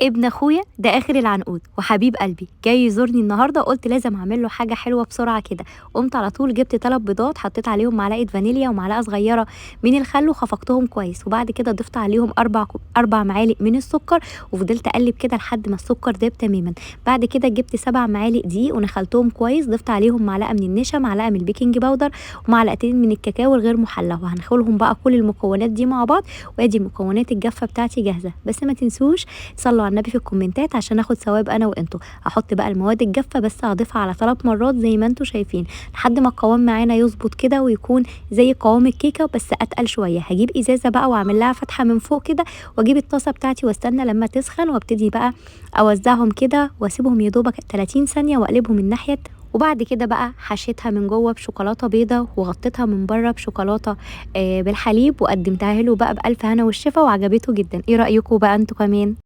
ابن اخويا ده اخر العنقود وحبيب قلبي جاي يزورني النهارده، قلت لازم اعمل له حاجة حلوة بسرعة كده. قمت على طول جبت 3 بيضات، حطيت عليهم معلقه فانيليا ومعلقة صغيرة من الخل وخفقتهم كويس، وبعد كده ضفت عليهم 4 معالق من السكر وفضلت اقلب كده لحد ما السكر داب تماما. بعد كده جبت 7 معالق دقيق ونخلتهم كويس، ضفت عليهم معلقه من النشا، معلقه من البيكنج باودر، ومعلقتين من الكاكاو الغير محلى، وهنخلهم بقى كل المكونات دي مع بعض. وادي المكونات الجافه بتاعتي جاهزة، بس ما تنسوش تصلوا على النبي في الكومنتات عشان اخد ثواب انا وانتوا. هحط بقى المواد الجافه بس هضيفها على 3 مرات زي ما انتوا شايفين لحد ما القوام معانا يظبط كده ويكون زي قوام الكيكه بس اتقل شوية. هجيب ازازة بقى واعمل لها فتحه من فوق كده، واجيب الطاسه بتاعتي واستنى لما تسخن، وابتدي بقى اوزعهم كده واسيبهم يدوبك 30 ثانية واقلبهم الناحية. وبعد كده بقى حشيتها من جوه بشوكولاته بيضة وغطيتها من بره بشوكولاته بالحليب، وقدمتها له بقى بألف هنا والشفا وعجبته جدا. ايه رأيكم بقى انتوا كمان؟